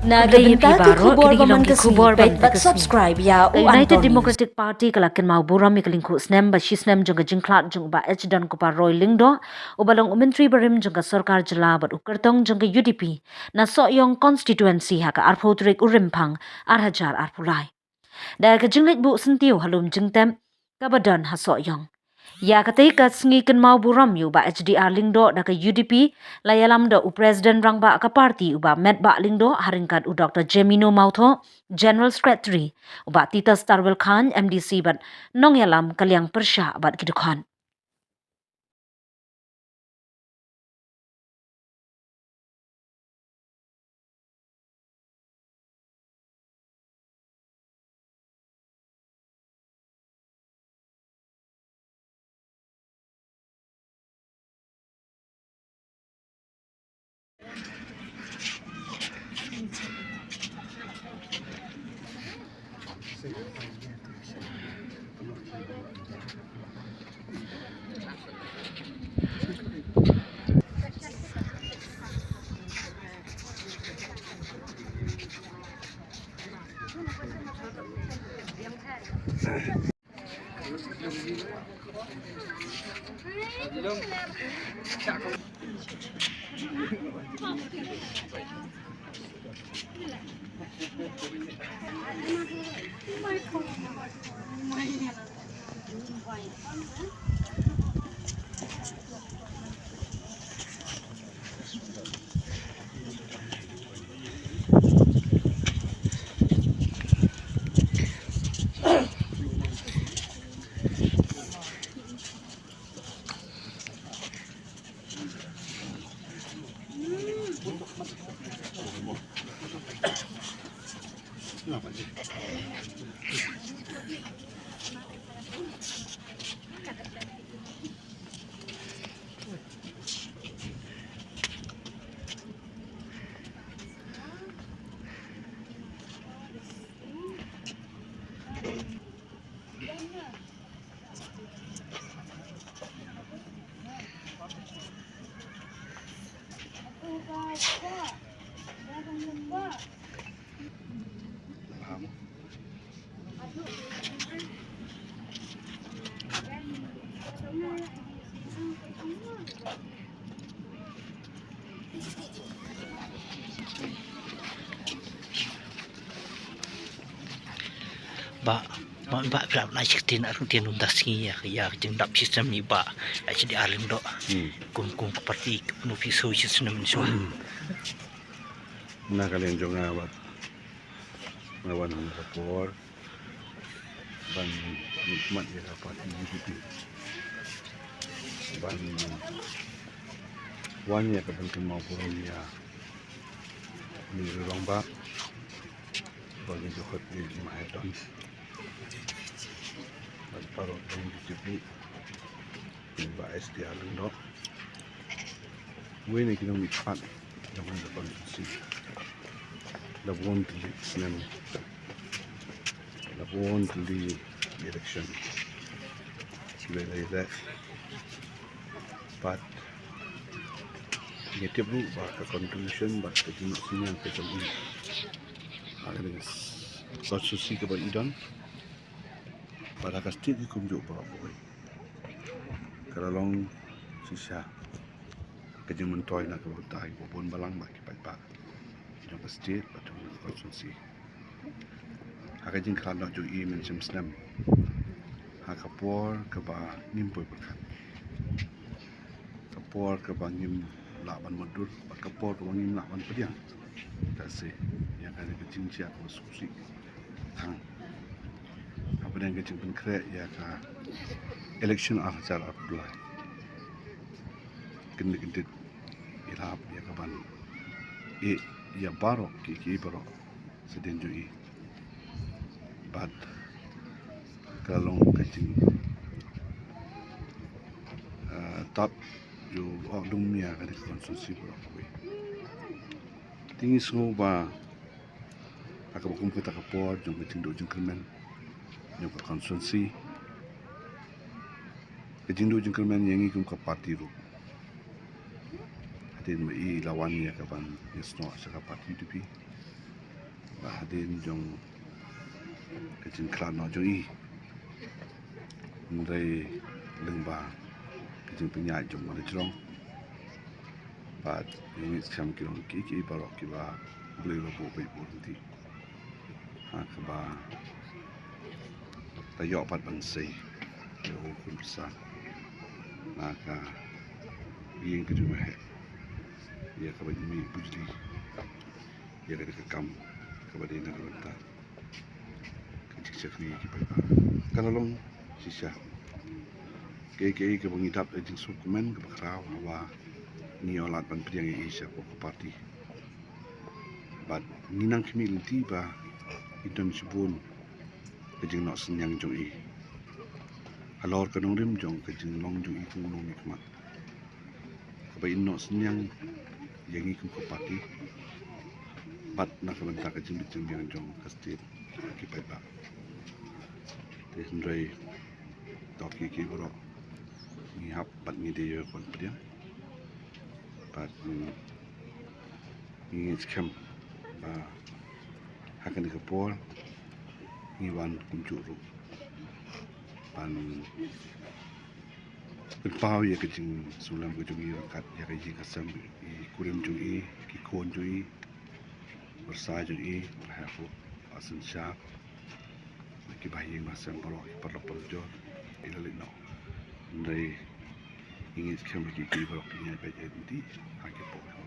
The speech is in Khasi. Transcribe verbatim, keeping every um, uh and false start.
Na ka bynta ki khubor ba man ka sngi, peit bad subscribe ïa u United Democratic Party ka la kynmaw burom ïa ka lyngkhuh snem ba shi snem jong ka jingkhlad jong u Bah H Donkupar Roy Lyngdoh, uba long u Myntri barim jong ka Sorkar Jylla bad u kyrtong jong ka U D P na Sohiong Constituency ha ka arphew tarik u Rymphang ar hajar arphew lai. Da ka jingleit buh syntiew ha lum jingtep kaba don ha Sohiong. Ïa katei ka sngi kynmaw burom ïa u Bah H D R Lyngdoh da ka U D P, la ïalam da u President Rangbah ka party u Bah Metbah Lyngdoh, ha ryngkat u Doktor Jemino Mawthoh, General Secretary, u Bah Titus Tarwel Chyne, M D C, bad nongïalam ka liang pyrshah bad ki dkhot. Bah, bah, bah, phi lah ban ai shi ktien ar ktien ynda sngi ïa, ïa ka jingdap shi snem ïa u Bah H D R Lyngdoh. Hmm. Kum, kum ka party, kumno phi sngew shi snem mynshwa. Hmm. Na ka liang jong nga, bah, nga wan ha ka por ban mihkhmat ïa ka party U D P. Ban wan ïa ka ban kynmaw burom ïa u Rangbah ba ngi ju khot ïa u Mahathir. Bad baroh jong ki jingpynïaid, Bah H D R Lyngdoh, uwei na ki nongmihkhmat jong ka constituency. La bun tylli ki snem, la bun tylli ki election kiba la ïaleh. Bad ngi tip ruh ba ka contribution bad ka jingmih synñiang ka jong i ha kane ka constituency kaba i don bad ha ka state hi kumjuh baroh kawei. Ka la long shisha ka jingmyntoi na ka bynta kiba bun balang bad ki paidbah jong ka state bad jong ka constituency. Ha ka jingkhlad noh jong i mynshem snem, ha ka por kaba ngim poi pyrkhat, ka por kaba ngim lah ban mutdur bad ka por kaba ngim lah ban pdiang. Te sa ïa kane ka jingjia kaba sngewsih tang hapdeng ka jingpynkhreh ïa ka election ar hajar arphew lai. Kyndiat kyndiat i la hap ïa ka ban ïeh ïa baroh kiei kiei baroh sa dien jong i. Bad ka la long ka jing, eh, tap ïa u lum ïa kane ka constituency baroh kawei. Te ngi sngew ba ha kaba kum kata ka por jong ka jingduh jingkyrmen jong ka constituency, ka jingduh jingkyrmen ïa ngi kum ka party ruh. Hadien ba i la wan ïa ka ban ïasnoh sha ka party U D P, hadien jong ka jingkhlad noh jong i. Hynrei lyngba ka jingpynïaid jong u Nongïalam, bad ngi ngeit skhem ki long kiei kiei baroh kiba U Blei u la buh beit buh lynti, ha kaba la ïoh pat ban sei ïa u khun pyrsa na ka ïing ka jong u, ha ïa kaba i mih bujli ïa ka dei ka kam kaba dei na ka bynta ka jingshakri ki paidbah. Ka la long shisha. Kaei kaei kaba ngi dap da jingsngewkmen kaba khraw haba ngi ïoh lad ban pdiang ïa i sha ka party. Bad ngi nang khmih lynti ba i don shibun ka jingnoh synñiang jong i halor ka nongrim jong ka jinglong jong i kum u nongmihkhmat, kaba i noh synñiang ïa ngi kum ka party bad na ka bynta ka jingbit jingbiang jong ka state, ki paidbah. Te hynrei to kiei kiei baroh ngi hap bad ngi dei ïa ka ban pdiang. Bad, mm, ngi ngeit skhem ba ha kane ka por ngi wan kumjuh ruh ban pynpaw ïa ka jingsngewlem ka jong i ryngkat ïa ka ïing ka sem, i kurim jong i, ki khun jong i, pyrsa jong i, ba heh ruh, ba synshar, ki bahaïing bahasem baroh, ki paralok parajor, i la leit noh. Hynrei ngi ngeit skhem ba kiei kiei baroh kin ïai peit ïai lynti ha ki por.